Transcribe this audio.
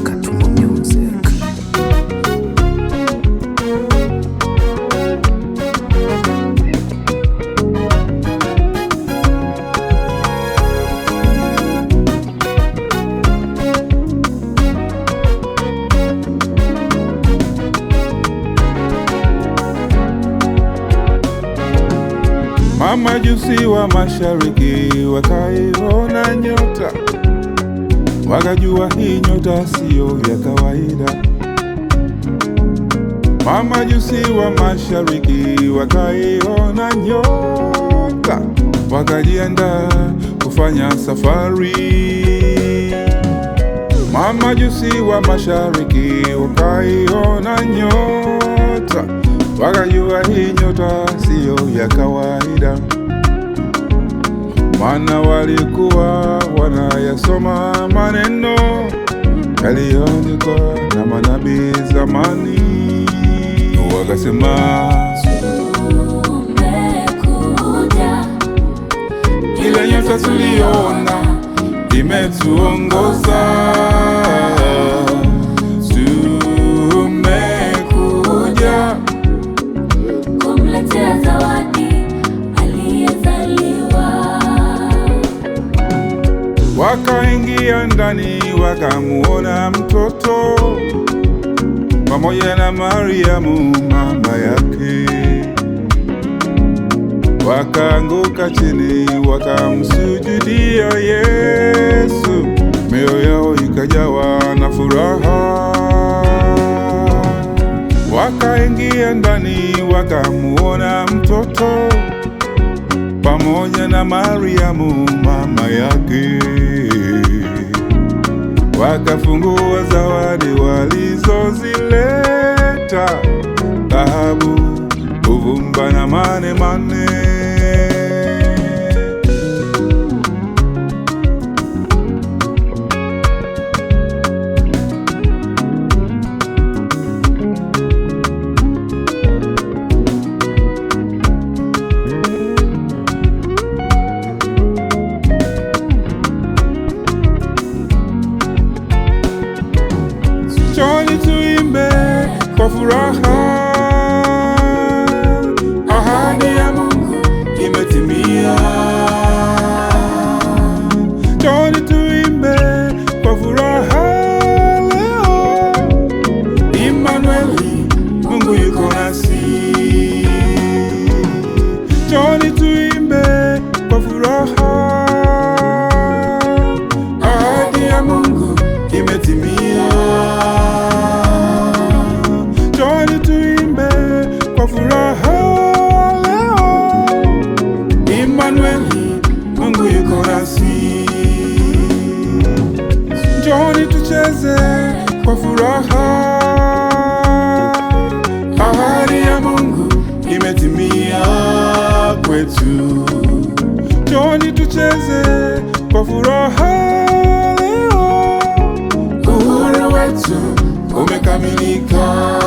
Katumbo Music. Mamajusi wa mashariki wakaiona nyota, wakajua hii nyota siyo ya kawaida. Mamajusi wa mashariki wakaiona nyota, wakajiandaa kufanya safari. Mamajusi wa mashariki wakaiona nyota, wakajua hii nyota siyo ya kawaida, maana walikuwa wanayasoma maneno yaliyoandikwa na manabii zamani. Wakasema, Tumekuja, ile nyota tuliona imetuongoza, tumekuja kumletea zawadi aliyezaliwa. Wakaingia ndani wakamuona mtoto pamoja na Mariamu mama yake, wakaanguka chini wakamsujudia Yesu, mioyo yao ikajawa na furaha. Wakaingia ndani wakamuona mtoto pamoja na Mariamu mama yake, wakafungua zawadi walizozileta, dhahabu, uvumba na mane mane. Njoni tuimbe kwa furaha, ahadi ya Mungu imetimia. Njoni tuimbe kwa furaha leo, Immanueli, Mungu yuko nasi. Njoni tuimbe kwa furaha, ahadi ya Mungu imetimia. Njoni tuimbe kwa furaha leo, Immanueli, Mungu yuko nasi. Njoni tucheze kwa furaha, ahadi ya Mungu imetimia kwetu. Njoni tucheze kwa furaha leo, uhuru wetu umekamilika.